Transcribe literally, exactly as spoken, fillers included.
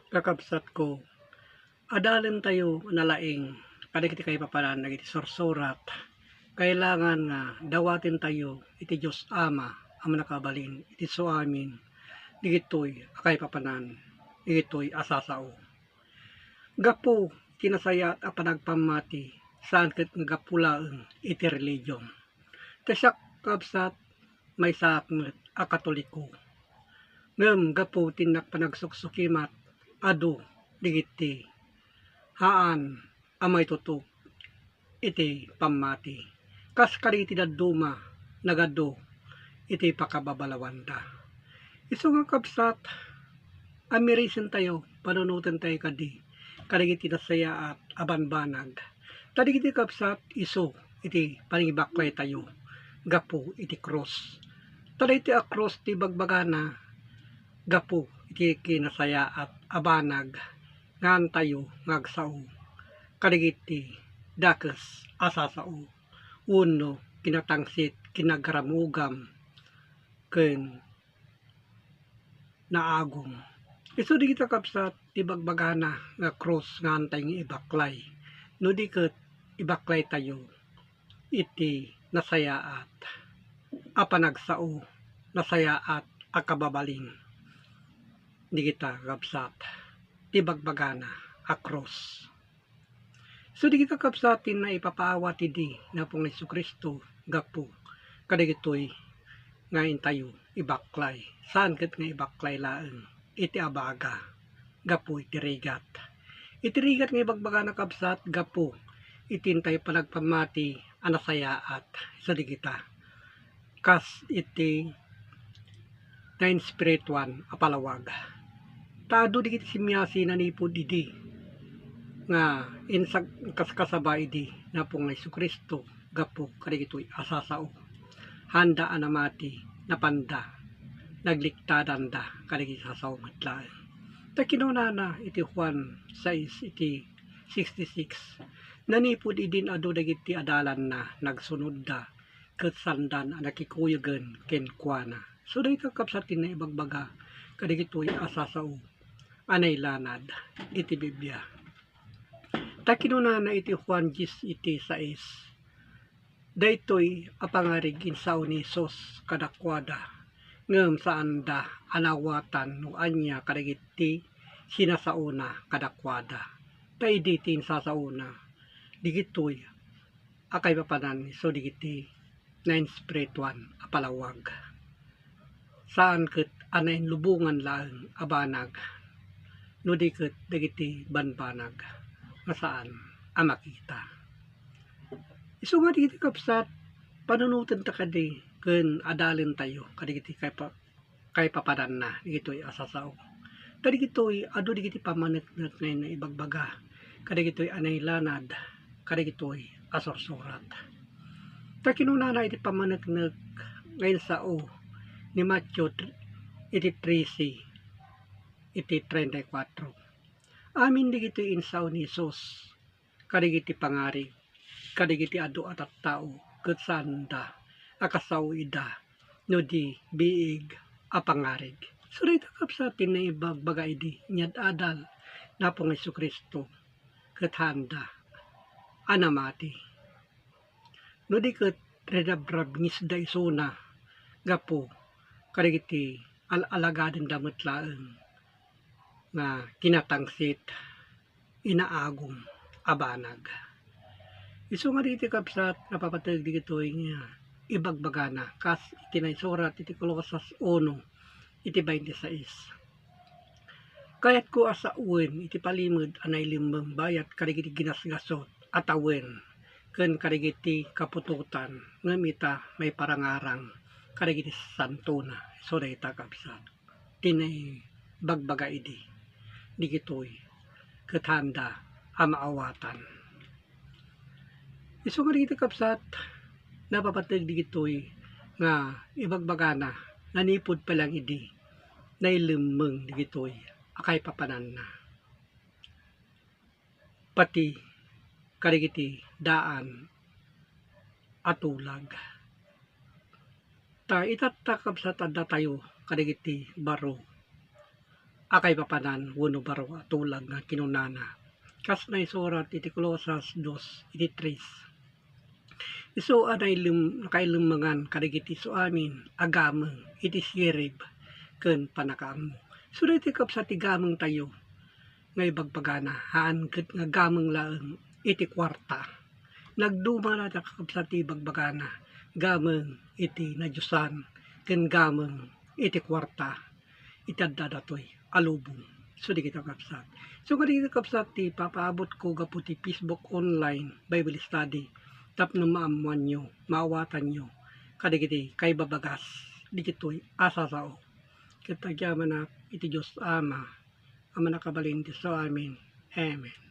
Kakabsatko, adalentayo a nalaing kadagiti kaipapanan dagiti sursurat. Kailangan nga dawatentayo iti Dios Ama a Mannakabalin iti isuamin dagitoy a kaipapanan, dagitoy a sasao. Gapu iti nasayaat a panagpammati, saan ket nga gapu laeng iti religion. Ta siak, kabsat, maysaak met a Katoliko. Ngem gapu ti innak panagsuksukima, adu dagiti haan a maitutop iti pammati. Kas kadagiti dadduma, nagadu iti pakababalawanda. Isu nga, kabsat, amirisentayo, panunotentayo kadi kadagiti nasayaat a banbanag. Ta dagiti, kabsat, isu iti panangibaklaytayo gapu iti krus. Ta daytoy a krus ti bagbagana gapu iti kinasayaat a banag nga haantayo nga agsao kadagiti dakes a sasao wenno kinatangsit, kinaramugam ken naagum. Isu dagita, kabsat, ti bagbagana nga krus nga haantay nga ibaklay, no di ket ibaklaytayo iti nasayaat a panagsao, nasayaat a kababalin dagita, kabsat, ti bagbagana a krus. So, dagita, kabsat, ti naipapaawat idi ni Apong Jesu-Cristo gapu kadagitoy nga intayo ibaklay. Saan ket nga ibaklay laeng iti abaga gapu iti rigat. Iti rigat nga ibagbagana, kabsat, gapu iti intayo panagpammati a nasayaat. So, dagita, kas iti nainspirituan a palawag. Ta adu dagiti simmiasi nanipud idi nga insag-, kaskasaba idi ni Apong Jesu-Cristo gapu kadagitoy a sasao. Haanda a namati, napanda, nagliktadanda kadagiti sasao met laeng. Ta kinunana iti Juan sais iti sixty-six, nanipud idin adu dagiti adalanna, nagsunodda, ket saandan a nakikuyegen kenkuana. So, dayta, kabsat, ti naibagbaga kadagitoy a sasao a nailanad iti Biblia. Ta kinunana iti Juan dies iti sais, daytoy a pangarig insao ni Jesus kadakuada, ngem saanda a naawatan no ania kadagiti sinasaona kadakuada. Ta idi ti insasaona, digitoy a kaipapanan isu dagiti nainspirituan a palawag. Saan ket a nainlubongan laeng a banag, no di ket dagiti banbanag nga saan a makita. Isu nga dagiti, kabsat, panunotenta kadi ken adalentayo kadagiti kaipa-, kaipapananna dagitoy a sasao. Ta dagitoy, adu dagiti pammaneknek nga ibagbaga kadagitoy a nailanad kadagitoy a sursurat. Ta kinunana iti pammaneknek nga insao ni Mateo tr-, iti trese, iti treinta y cuatro. Amin dagitoy insao ni Jesus kadagiti pangarig, kadagiti adu a tattao, ket saanda a kasao ida no di biig a pangarig. So, dayta, kabsat, ti naibagbaga idi inyad-adal ni Apong Jesu-Cristo ket haanda a namati. No di ket rinabrabngisda isuna gapu kadagiti al-alagadenda met laeng nga kinatangsit, inaagum a banag. Isu nga dagiti, kabsat, napapateg dagitoy nga ibagbagana kas iti naisurat iti Colosas uno iti bainte sais. Kayatko a sawen iti palimed a nailimmeng bayat kadagiti ginasgasut a tawen ken kadagiti kaputotan, ngem ita maiparangarang kadagiti santona. Isu dayta, kabsat, ti naibagbaga idi, digitoy ket haanda a maawatan. Isu nga dagiti, kabsat, napapateg digitoy nga ibagbagana nanipud pa lang idi nailimmeng digitoy a kaipapananna, pati kadagiti daan a tulag. Ta itatta, kabsat, addatayo kadagiti baro a kaipapanan wenno baro a tulag nga kinunana. Kas naisurat iti Colosas dos iti tres. Isu a nailem-, nakailemmengan kadagiti isuamin a gameng iti sirib ken pannakaammo. Isu daytoy, kabsat, ti gamengtayo nga ibagbagana, haan ket nga gameng laeng iti kuarta. Nagduma la, kabsat, ti ibagbagana, gameng iti nadiosan ken gameng iti kuarta iti adda datoy a lubong. So, dagita, kabsat. So, kadagita, kabsat, ti papaabotko gapu ti Facebook online Bible study tapno maammoanyo, maawatanyo kadagiti kaibabagas dagitoy a sasao. Ket agyamanak iti Dios Ama a Mannakabalin ti isuamin. Amen.